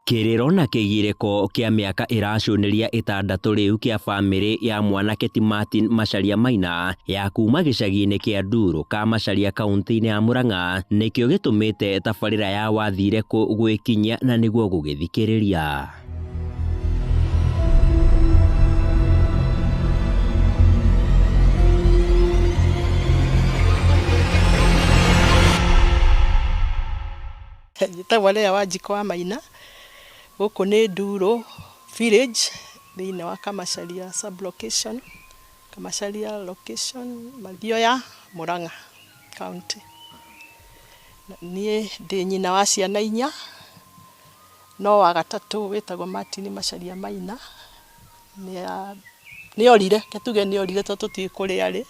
Kĩrĩro na kĩgirĩko kĩa mĩaka ĩracũnĩria ĩtandatũ rĩu kĩa bamĩrĩ ya mwanake ti Martin Macharia Maina ya kuma gĩcagi-inĩ kĩa Nduru ka Macharia kaunti-inĩ ya Murang'a nĩkĩo gĩtũmĩte tabarĩra ya wathire kũ gwĩkinyia na nĩguo gũgĩthikĩrĩria. Njĩtagwo Leah Wanjikũ wa Maina, gũkũ nĩ Ndurũ village thĩinĩ wa Kamacharia sub location, Kamacharia location, Mathioya, Murang'a county. Niĩ ndĩ nyina wa ciana inya, no wa gatatũ wĩtagwo Martin Macharia Maina, nĩ orire, reke tuge nĩ orire tondũ tũtiũĩ kũrĩa arĩ.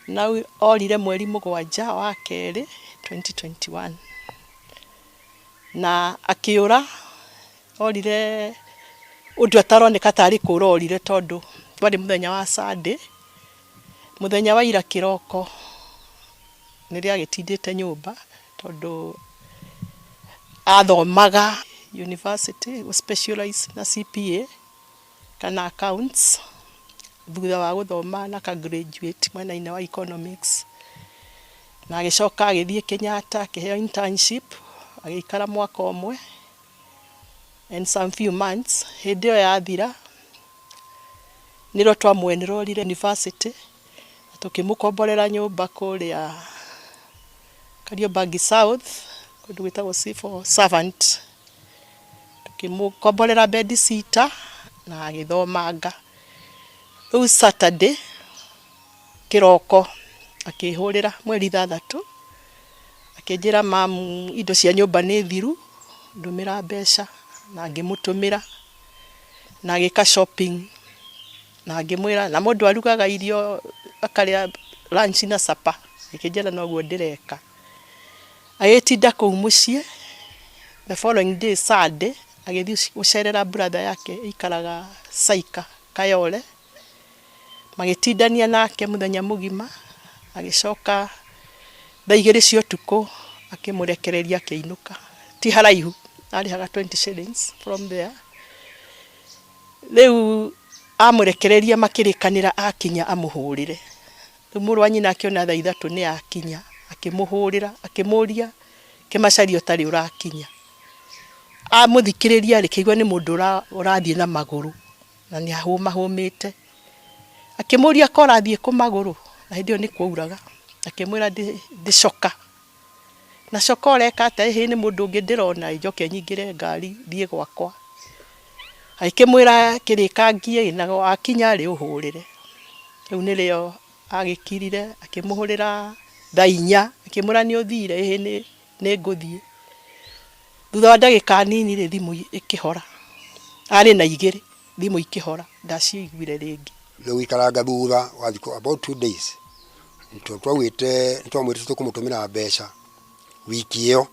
Na orire mweri 7 wa kerĩ 2021. Na akĩũra, orire ũndũ ataroneka tarĩ kũra orire tondũ kwarĩ mũthenya wa Sunday, mũthenya wa ira kĩroko nĩrĩo agĩtindĩte nyũmba tondũ athomaga university gũ specialize na CPA kana accounts, thutha wa gũthoma na aka graduate mwena-inĩ wa economics. Na agĩcoka agĩthiĩ Kenyatta akĩheo internship, agĩikara mwaka ũmwe and some few months. Hĩndĩ ĩyo yathira nĩrĩo twamũ enrollire university na tũkĩmũkomborera nyũmba kũrĩa Kariobangi South, kũndũ gwĩtagwo Civil Servant. Tũkĩmũkomborera bed sitter na agĩthomanga. Rĩu Saturday kĩroko akĩhũrĩra mweri 6 akĩnjĩra, "Mamu, indo cia nyũmba nĩ thiru, ndũmĩra mbeca," na ngĩmũtũmĩra na agĩka shopping na ngĩmwĩra na mũndũ arugaga irio akarĩa lunch na supper, akĩnjĩra noguo ndĩreka. Agĩtinda kũu mũciĩ. The following day, Sunday, agĩthiĩ gũcerera brother yake ĩikaraga Saika Kayole, magĩtindania nake mũthenya mũgima, agĩcoka thaa 2 cia ũtukũ akĩmũrekereria akĩinũka. Ti haraihu, arĩhaga 20 shillings from there. Rĩu amũrekereria makĩrĩkanĩra akinya amũhũrĩre. Rĩu mũrũ wa nyina akĩona thaa 3 nĩ akinya, akĩmũhũrĩra akĩmũria, "Kĩmacaria ũtarĩ ũrakinya?" Amũthikĩrĩria rĩ, kĩigua nĩ mũndũ ũrathiĩ na magũrũ na nĩ ahũmahũmĩte. Akĩmũria ko ũrathiĩ kũ magũrũ, na hĩndĩ ĩyo nĩ kwauraga. Akĩmwĩra, "Ndĩcoka na coka." "Ũreka atĩa?" "Ĩhĩ, nĩ mũndũ ũngĩ ndĩrona, njoke nyingĩre ngari thiĩ gwakwa." Agĩkĩmwĩra kĩrĩkangie na wakinya rĩ ũhũrĩre. Rĩu nĩrĩo agĩkirire akĩmũhũrĩra thaa 4, akĩmwĩra, "Nĩ ũthire?" "Ĩhĩ, nĩ ngũthiĩ." Thutha wa ndagĩka nini rĩ, thimũ ĩkĩhora, arĩ na igĩrĩ, thimũ ikĩhora, ndaciiguire rĩngĩ. Rĩu gũikaranga thutha wa thikũ about 2 days, twaugĩte nĩtwamwĩrĩte tũkũmũtũmĩra mbeca wiki ĩyo,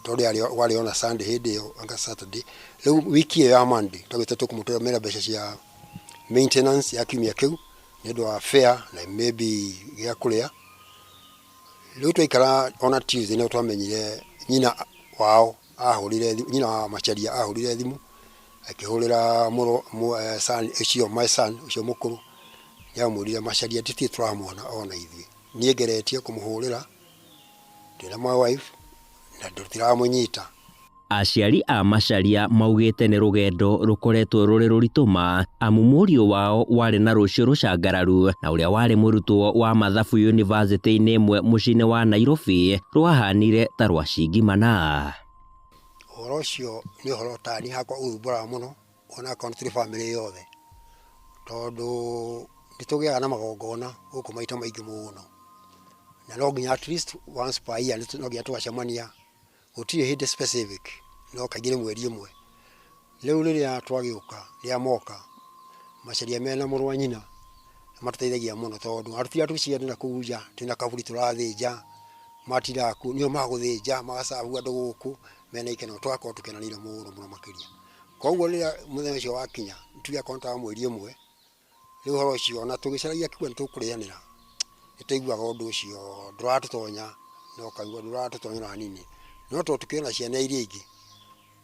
tondũ yarĩ warĩ ona Sunday hĩndĩ ĩyo anga Saturday. Rĩu wiki ĩyo ya Monday twaugĩte tũkũmũtũmĩra mbeca cia maintenance ya kiumia kĩu nĩ ũndũ wa fare na maybe gĩa kũrĩa. Rĩu twaikara ona Tuesday nĩho twamenyire nyina wao ahũrire, nyina wa Macharia ahũrire thimũ, akĩhũrĩra mũrũ son ũcio, my son ũcio mũkũrũ, nĩamwĩrire Macharia tũtirĩ tũramwona ona ithuĩ. Niĩ ngeretie kũmũhũrĩra ndĩna my wife na tũtiramũnyita. Aciari a Macharia maugĩte nĩ rũgendo rũkoretwo rũrĩ rũritũ ma amu mũriũ wao warĩ na rũciũ rũcangararu na ũrĩa warĩ mũrutwo wa mathabu yunivasĩtĩ-inĩ ĩmwe mũciĩ-inĩ wa Nairobi rwahanire ta rwacingimana. Ũhoro ũcio nĩ ũhoro tani hakwa ũthumbũraga mũno, ona akorwo tũrĩ bamĩrĩ yothe, tondũ nĩ tũgĩaga na magongona gũkũ maita maingĩ mũno, na no nginya at least once per year no nginya tũgacemania. Gũtirĩ hĩndĩ specific, no kaingĩ nĩ mweri ũmwe. Rĩu rĩrĩa twagĩũka, rĩrĩa moka Macharia mena mũrũ wa nyina, matũteithagia mũno, tondũ ona tũtirĩa tũciene na kũu nja twĩna kaburi tũrathĩnja, matindaga kuo nĩo magũthĩnja, magacabu andũ gũkũ mena ikeno, tũgakorwo tũkenanĩire mũno mũno makĩria. Koguo rĩrĩa mũthenya ũcio wakinya, tuge akorwo nĩ ta wa mweri ũmwe, rĩu ũhoro ũcio ona tũgĩcaragia kiuga nĩ tũkũrĩanĩra, nĩ tũiguaga ũndũ ũcio ndũratũtonya, na ũkaigua ndũratũtonya ona hanini. No tondũ tũkĩrĩ na ciana iria ingĩ,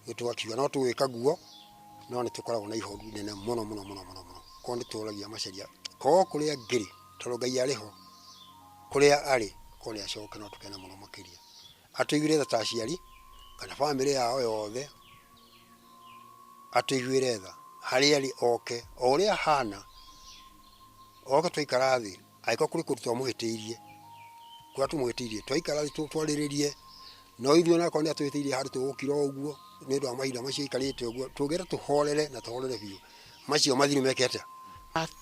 Rĩu tũgakiuga no tũgwĩka guo, no nĩ tũkoragwo na ihoru inene mũno mũno mũno mũno mũno. Korwo nĩ tũragia Macharia, korwo kũrĩa angĩrĩ, tondũ Ngai arĩ ho, kũrĩa arĩ, korwo nĩ acoke no tũkene mũno makĩria. Atũiguĩre tha ta aciari, kana bamĩrĩ yao yothe, atũiguĩre tha, harĩa arĩ oke, o ũrĩa ahana, oke twaikara thĩ, angĩkorwo kũrĩ kũndũ twamũhĩtĩirie, kũrĩa tũmũhĩtĩirie, twaikara thĩ twarĩrĩrie, no ithuĩ onakorwo nĩ atũhĩtĩirie handũ tũgũkira o ũguo, nĩ ũndũ wa mahinda macio aikarĩte ũguo, tũngĩenda tũhorere na tũhorere biũ, macio mathiru meke atĩa?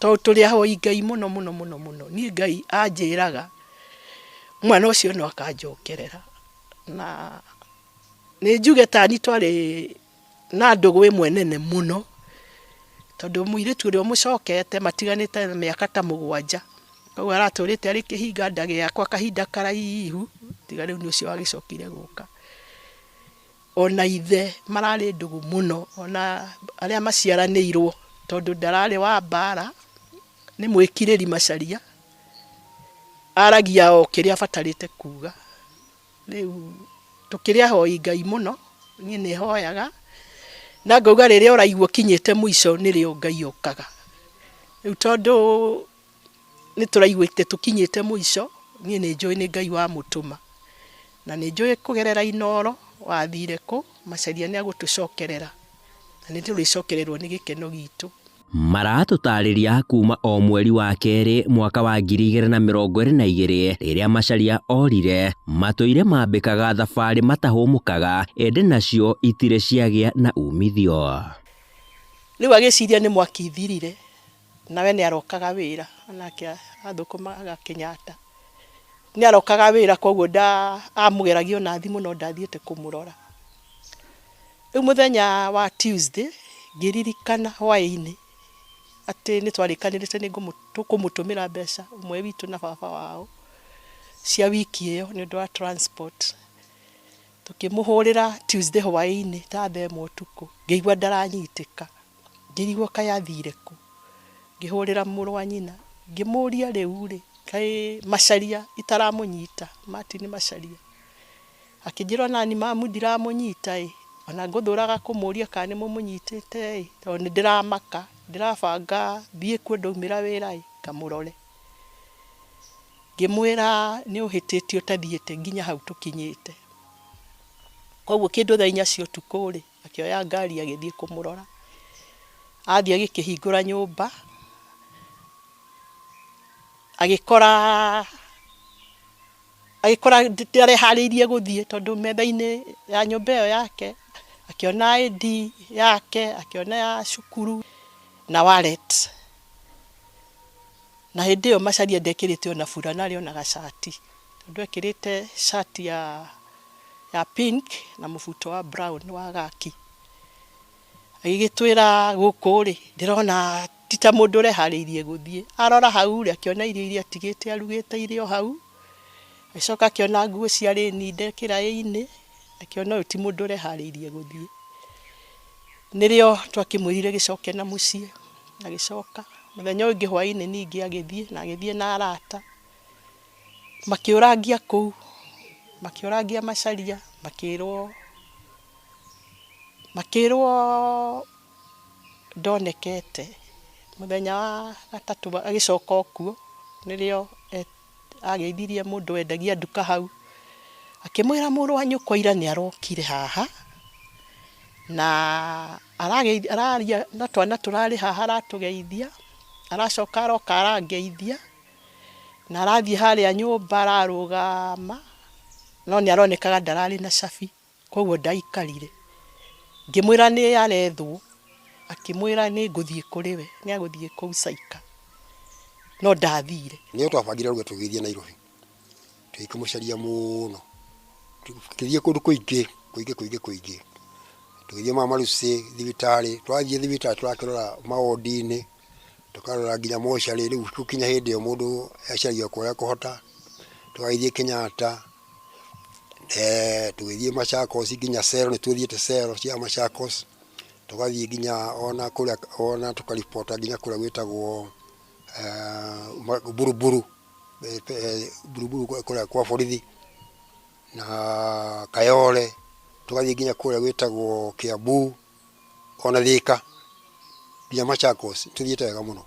Tondũ tũrĩ ahoi Ngai mũno mũno mũno mũno, niĩ Ngai anjĩraga mwana ũcio no akanjokerera. Na nĩ njuge tani twarĩ na ndũgũ ĩmwe nene mũno, tondũ mũirĩtu ũrĩa ũmũcokete matiganĩte na mĩaka ta 7, koguo aratũrĩte arĩ kĩhinga nda gĩakwa kahinda karaihu, tiga rĩu nĩ ũcio wagĩcokire gũka. Ona ithe mararĩ ndũgũ mũno, ona arĩa maciaranĩirwo, tondũ ndararĩ wa mbara, nĩ mwĩkirĩri Macharia, aragia o kĩrĩa abatarĩte kuga. Rĩu tũkĩrĩ ahoi Ngai mũno, niĩ nĩ hoyaga, na ngauga rĩrĩa ũraigua ũkinyĩte mũico nĩrĩo Ngai okaga. Rĩu tondũ nĩ tũraiguĩte tũkinyĩte mũico, niĩ nĩ njũĩ nĩ Ngai wamũtũma. Na nĩ njũĩ kũgerera Inooro wathire kũ, Macharia nĩ agũtũcokerera. Na nĩ tũrĩcokererwo nĩ gĩkeno gitũ. Maratũtarĩria kuma o mweri wa kerĩ mwaka wa 2022 rĩrĩa Macharia orire, matũire mambĩkaga thabarĩ matahũmũkaga, ĩndĩ nacio itirĩ ciagĩa na umithio. Rĩu agĩciria nĩ mwaki thirire, nawe nĩ arokaga wĩra, onake athũkũmaga Kenyatta. Nĩ arokaga wĩra koguo amũgeragia ona thimũ no ndathiĩte kũmũrora. Rĩu mũthenya wa Tuesday ngĩririkana hwaĩ-inĩ atĩ nĩ twarĩkanĩrĩte nĩ tũkũmũtũmĩra mbeca ũmwe witũ na baba wao cia wiki ĩyo nĩ ũndũ wa transport. Tũkĩmũhũrĩra Tuesday hwaĩ-inĩ ta thaa 1 ũtukũ, ngĩigua ndaranyitĩka, ngĩrigwo kaĩ athire kũ. Ngĩhũrĩra mũrũ wa nyina, ngĩmũria rĩu rĩ, kaĩ Macharia itaramũnyita, Martin Macharia. Akĩnjĩra onani mamu ndiramũnyita ĩ, ona ngũthũraga kũmũria kana nĩ mũmũnyitĩte ĩ, tondũ nĩ ndĩramaka, ndĩrabanga thiĩ kuo ndaumĩra wĩra ĩ, ngamũrore. Ngĩmwĩra nĩ ũhĩtĩtie ũtathiĩte nginya hau tũkinyĩte. Koguo kĩndũ thaa 4 cia ũtukũ rĩ, akĩoya ngari agĩthiĩ kũmũrora. Athiĩ agĩkĩhingũra nyũmba, agĩkora ndareharĩirie gũthiĩ tondũ metha-inĩ ya nyũmba ĩyo yake akĩona ID yake, akĩona ya cukuru na wallet. Na hĩndĩ ĩyo Macharia ndekĩrĩte ona burana arĩ ona gacati, tondũ ekĩrĩte cati ya pink na mũbuto wa brown wa gaki. Agĩgĩtwĩra gũkũ rĩ, ndĩrona ti ta mũndũ ũreharĩirie gũthiĩ. Arora hau rĩ, akĩona irio iria atigĩte arugĩte irio hau, agĩcoka akĩona nguo ciarĩ ninde kĩraĩ-inĩ, akĩona ũyũ ti mũndũ ũreharĩirie gũthiĩ. Nĩrĩo twakĩmwĩrire gĩcoke na mũciĩ, agĩcoka. Mũthenya ũyũ ũngĩ hwaĩ-inĩ ningĩ agĩthiĩ, na agĩthiĩ na arata. Makĩũrangia kũu, makĩũrangia Macharia, makĩrwo ndonekete. Mũthenya wa gatatũ agĩcoka o kuo, nĩrĩo ageithirie mũndũ wendagia nduka hau, akĩmwĩra mũrũ wa nyũkwa ira nĩ arokire haha, na araria na twana tũrarĩ haha aratũgeithia, aracoka aroka arangeithia, na arathiĩ harĩa nyũmba ararũgama, no nĩ aronekaga ndararĩ na cabi, koguo ndaikarire. Ngĩmwĩra nĩ arethwo, akĩmwĩra nĩ ngũthiĩ kũrĩ we, nĩ agũthiĩ kũu Saika, no ndathire. Nĩyo twabangire rũgendo tũgĩthiĩ Nairobi, tũgĩkĩmũcaria mũno, tũgĩthiĩ kũndũ kũingĩ kũingĩ kũingĩ kũingĩ, tũgĩthiĩ Mama Lucy thibitarĩ, twathiĩ thibitarĩ tũrakĩrora mawondi-inĩ, tũkarora nginya mocarĩ, rĩu gũkinya hĩndĩ ĩyo mũndũ acaragia kũrĩa ekũhota, tũgagĩthiĩ Kenyatta, tũgĩthiĩ Machakos nginya cero, nĩ tũthiĩte cero cia Machakos, tũgathiĩ nginya ona kũrĩa ona tũkaribota nginya kũrĩa gwĩtagwo Buruburu, Buruburu kũrĩa kwa borithi na Kayole, Tũgathiĩ nginya kũrĩa gwĩtagwo Kiambu, ona Thika, nginya Machakos, tũthiĩte wega mũno.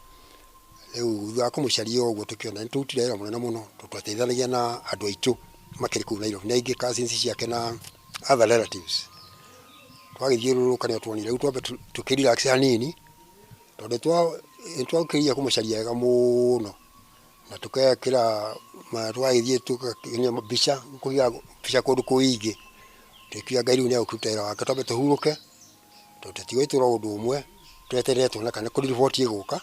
Rĩu thutha wa kũmũcaria ũguo tũkĩona nĩ tũrutire wĩra mũnene mũno tondũ twateithanagia na andũ aitũ makĩrĩ kũu Nairobi na aingĩ cousins ciake na other relatives. Twagĩthiũrũrũka nĩo tuonire, rĩu twambe tũkĩ relax hanini tondũ nĩ twakĩgeria kũmũcaria wega mũno na tũgekĩra tũgagĩthiĩ tũgakĩonia mbica, kũiga mbica kũndũ kũingĩ, tũkiuga Ngai rĩu nĩ egũkĩruta wĩra wake twambe tũhurũke tondũ tũtigũgĩtũra ũndũ ũmwe tweterere tuone kana nĩ kũrĩ riboti ĩgũka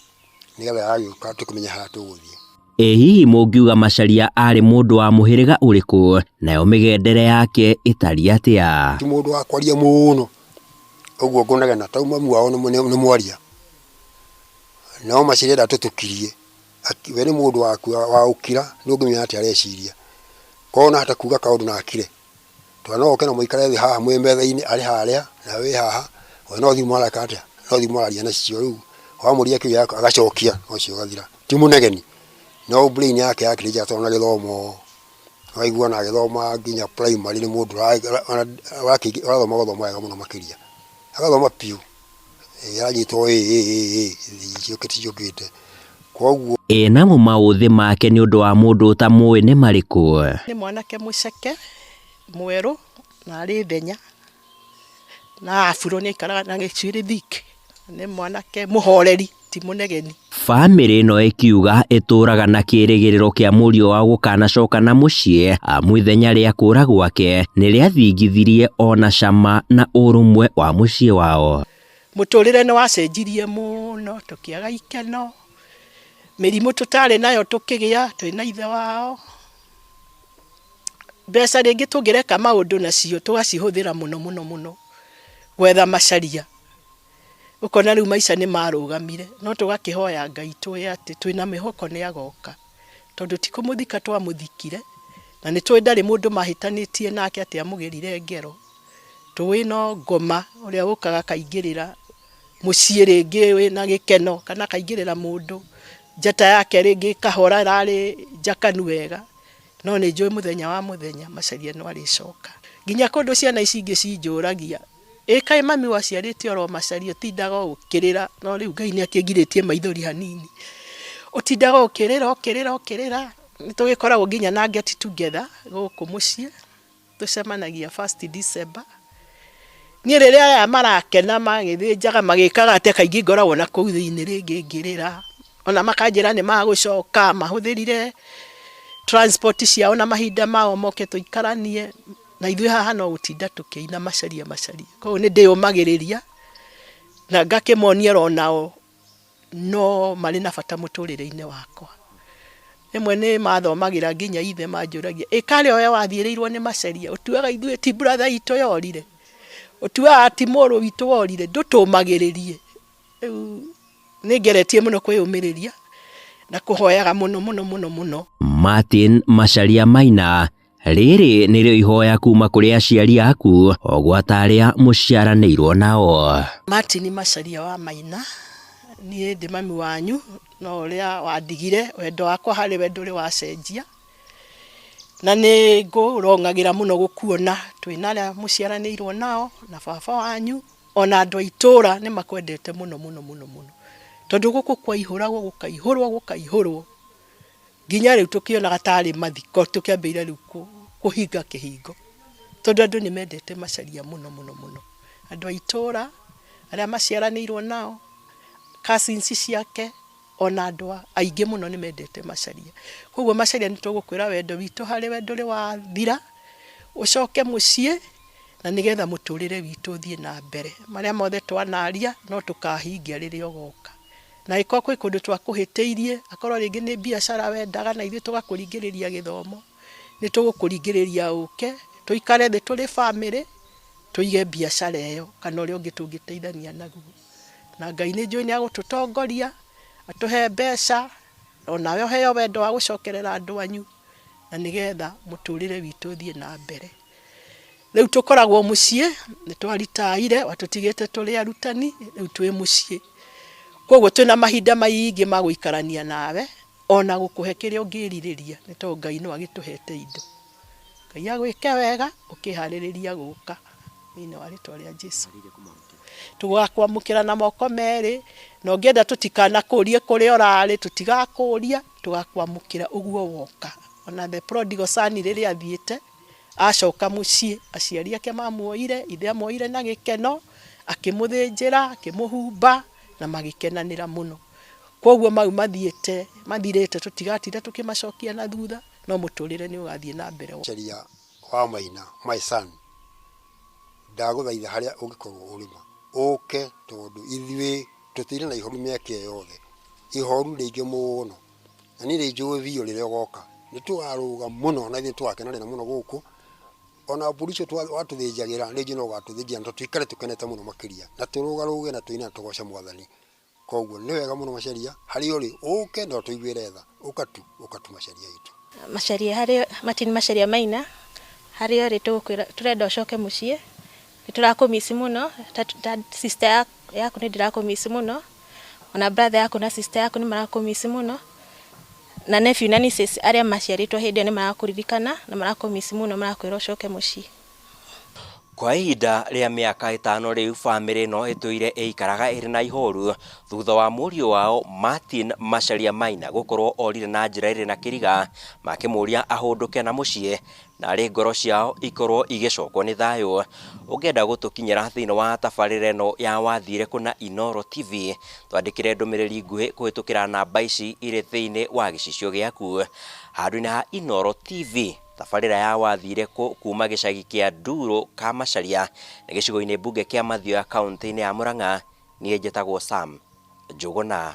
nĩgetha yagĩũka tũkĩmenye harĩa tũgũthiĩ. Ĩ hihi mũngiuga Macharia arĩ mũndũ wa mũhĩrĩga ũrĩkũ nayo mĩgendere yake ĩtariĩ atĩa? Ti mũndũ wa kwaria mũno ũguo ngũnegena tondũ mami wao nĩ mwaria no Macharia ndatũtũkirie we nĩ mũndũ wa gũkira ndũngĩmenya atĩa areciria korwo no ahote kuga kaũndũ na akire. Tondũ no oke na mũikare thĩ haha mwĩ metha-inĩ arĩ harĩa nawe wĩ haha, we no thimũ areka atĩa, no thimũ araria nacio rĩu wamũria kĩũria agacokia na ũcio ũgathira. Ti mũnegeni, no brain yake yakĩrĩ njega tondũ ona gĩthomo ũraigua ona agĩthoma nginya primary nĩ mũndũ ũrathoma gũthoma wega mũno makĩria, agathoma biũ. Ĩranyitwo ĩ ĩ ĩ ĩ ciũkĩte ciũkĩte koguo. Ĩ namo maũthĩ make nĩ ũndũ wa mũndũ ũtamũĩ nĩ marĩkũ? Nĩ mwanake mũceke, mwerũ na arĩ thenya, na afro nĩ aikaraga na gĩcuĩrĩ thick. Nĩ mwanake mũhoreri ti mũnegeni. Bamĩrĩ ĩno ĩkiuga ĩtũraga na kĩrĩgĩrĩro kĩa mũriũ wao gũkanacoka na mũciĩ amu ithenya rĩa kũra gwake nĩ rĩathingithirie ona cama na ũrũmwe wa mũciĩ wao. Mũtũrĩre nĩ wacenjirie mũno, tũkĩaga ikeno, mĩrimũ tũtarĩ nayo tũkĩgĩa twĩna ithe wao. Mbeca rĩngĩ tũngĩreka maũndũ nacio tũgacihũthĩra mũno mũno mũno gwetha macaria. Ũkona rĩu maica nĩ marũgamire, no tũgakĩhoya Ngai tũĩ atĩ twĩna mĩhoko nĩ agoka, tondũ ti kũmũthika twamũthikire, na nĩ tũĩ ndarĩ mũndũ mahĩtanĩtie nake atĩ amũgerire ngero. Tũĩ no ngoma ũrĩa ũkaga akaingĩrĩra mũciĩ rĩngĩ wĩna gĩkeno, kana akaingĩrĩra mũndũ, njata yake rĩngĩ ĩkahora ĩrarĩ njakanu wega, no nĩ njũĩ mũthenya wa mũthenya Macharia no arĩcoka. Nginya kũndũ ciana ici ingĩ cinjũragia, Ĩ kaĩ mami waciarĩte oro Macharia ũtindaga o ũkĩrĩra, no rĩu Ngai nĩ akĩngirĩtie maithori hanini. Ũtindaga ũkĩrĩra ũkĩrĩra ũkĩrĩra, nĩ tũgĩkoragwo nginya na get together gũkũ mũciĩ, tũcemanagia first December. Niĩ rĩrĩa aya marakena magĩthĩnjaga magĩkaga atĩa kaingĩ ngoragwo na kũu thĩinĩ rĩngĩ ngĩrĩra. Ona makanjĩra nĩ magũcoka mahũthĩrire transport ciao na mahinda mao moke tũikaranie. Na ithuĩ haha no gũtinda tũkĩina macaria macaria. Koguo nĩ ndĩyũmagĩrĩria na ngakĩmonia oro nao no marĩ na bata mũtũrĩre-inĩ wakwa. Rĩmwe nĩ mathomagĩra nginya ithe manjũragia, ĩ karĩa we wathiĩrĩirwo nĩ macaria, ũtuaga ithuĩ ti brother itũ yorire? Ũtuaga ti mũrũ witũ worire? Ndũtũmagĩrĩrie. Rĩu nĩ ngeretie mũno kwĩyũmĩrĩria na kũhoyaga mũno mũno mũno mũno. Martin Macharia Maina, Rĩrĩ nĩrĩo ihoya kuma kũrĩ aciari aku o gwata arĩa mũciaranĩirwo nao. Martin Macharia wa Maina, niĩ ndĩ mami wanyu no ũrĩa wandigire wendo wakwa harĩ we ndũrĩ wacenjia, na nĩ ngũrongagĩra mũno gũkuona twĩna arĩa mũciaranĩirwo nao na baba wanyu ona andũ a itũra nĩ makwendete mũno mũno mũno mũno, tondũ gũkũ kwaihũragwo gũkaihũrwo gũkaihũrwo. Nginya rĩu tũkĩonaga tarĩ mathiko tũkĩambĩrĩria rĩu kũhinga kĩhingo, tondũ andũ nĩ mendete Macharia mũno mũno mũno. Andũ a itũra, arĩa maciaranĩirwo nao, cousins ciake, ona andũ aingĩ mũno nĩ mendete Macharia. Koguo Macharia nĩ tũgũkwĩra wendo witũ harĩ we ndũrĩ wathira, ũcoke mũciĩ na nĩgetha mũtũrĩre witũ ũthiĩ na mbere. Marĩa mothe twanaria no tũkahingia rĩrĩa ũgoka. Na angĩkorwo kwĩ kũndũ twakũhĩtĩirie, akorwo rĩngĩ nĩ biacara wendaga na ithuĩ tũgakũringĩrĩria gĩthomo, nĩ tũgũkũringĩrĩria ũke, tũikare thĩ tũrĩ bamĩrĩ, tũige biacara ĩyo kana ũrĩa ũngĩ tũngĩteithania naguo. Na Ngai nĩ njũĩ nĩ egũtũtongoria, atũhe mbeca, onawe ũheo wendo wa gũcokerera andũ anyu, na nĩgetha mũtũrĩre witũ ũthiĩ na mbere. Rĩu tũkoragwo mũciĩ, nĩ twa retire, watũtigĩte tũrĩ arutani, rĩu twĩ mũciĩ. Kwoguo twĩna mahinda maingĩ ma gũikarania nawe, ona gũkũhe kĩrĩa ũngĩrirĩria, nĩ tondũ Ngai no agĩtũhete indo. Ngai agwĩke wega, ũkĩharĩrĩria gũka. Thĩinĩ wa rĩtwa rĩa Jesu. Tũgakwamũkĩra na moko merĩ, na ũngĩenda tũtikanakũrie kũrĩa ũrarĩ, tũtigakũria, tũgakwamũkĩra ũguo woka. Ona the prodigal son rĩrĩa athiĩte, acoka mũciĩ, aciari ake mamuoire, ithe amuoire na gĩkeno, akĩmũthĩnjĩra, akĩmũhumba, na magĩkenanĩra mũno. Kwoguo mau mathiĩte, mathirĩte tũtigatinda tũkĩmacokia na thutha, no mũtũrĩre nĩ ũgathiĩ na mbere. Macharia wa Maina, my son, ndagũthaitha harĩa ũngĩkorwo ũrĩ ma, ũke tondũ ithuĩ tũtĩire na ihoru mĩaka ĩyo yothe, ihoru rĩingĩ mũno, na niĩ nĩ njũĩ biũ rĩrĩa ũgoka, nĩ tũkarũga mũno na ithuĩ nĩ tũgakenanĩra mũno gũkũ, ona mbũri icio watũthĩnjagĩra nĩ njũĩ no ũgatũthĩnjĩra na tũikare tũkenete mũno makĩria, na tũrũgarũge na tũine na tũgoce Mwathani. Koguo nĩ wega mũno Macharia, harĩa ũrĩ ũke na ũtũiguĩre tha, ũka tu, ũka tu Macharia witũ. Macharia harĩ Martin Macharia Maina, harĩa ũrĩ tũgũkwĩra tũrenda ũcoke mũciĩ, nĩ tũrakũ miss mũno, ta sister yaku nĩ ndĩrakũ miss mũno, ona brother yaku na sister yaku nĩ marakũ miss mũno, na nephew na nieces arĩa maciarĩtwo hĩndĩ ĩyo nĩ marakũririkana na marakũ miss mũno marakwĩra ũcoke mũciĩ. Kwa ihinda rĩa mĩaka ĩtano rĩu bamĩrĩ ĩno ĩtũire ĩikaraga ĩrĩ na ihoru thutha wa mũriũ wao Martin Macharia Maina gũkorwo orire na njĩra ĩrĩ na kĩriga makĩmũria ahũndũke na mũciĩ narĩ ngoro ciao ikorwo igĩcokwo nĩ thayũ. Ũngĩenda gũtũkinyĩra thĩinĩ wa tabarĩra ĩno ya wathire kũ na Inooro TV twandĩkĩre ndũmĩrĩri nguhĩ kũhĩtũkĩra namba ici irĩ thĩinĩ wa gĩcicio gĩaku. Handũ-inĩ ha Inooro TV tabarĩra ya wathire kũ kuma gĩcagi kĩa Nduro ka Macharia nĩ gĩcigo-inĩ mbunge kĩa Mathioya kaunti-inĩ ya Murang'a. Niĩ njĩtagwo Sam Njũgũna.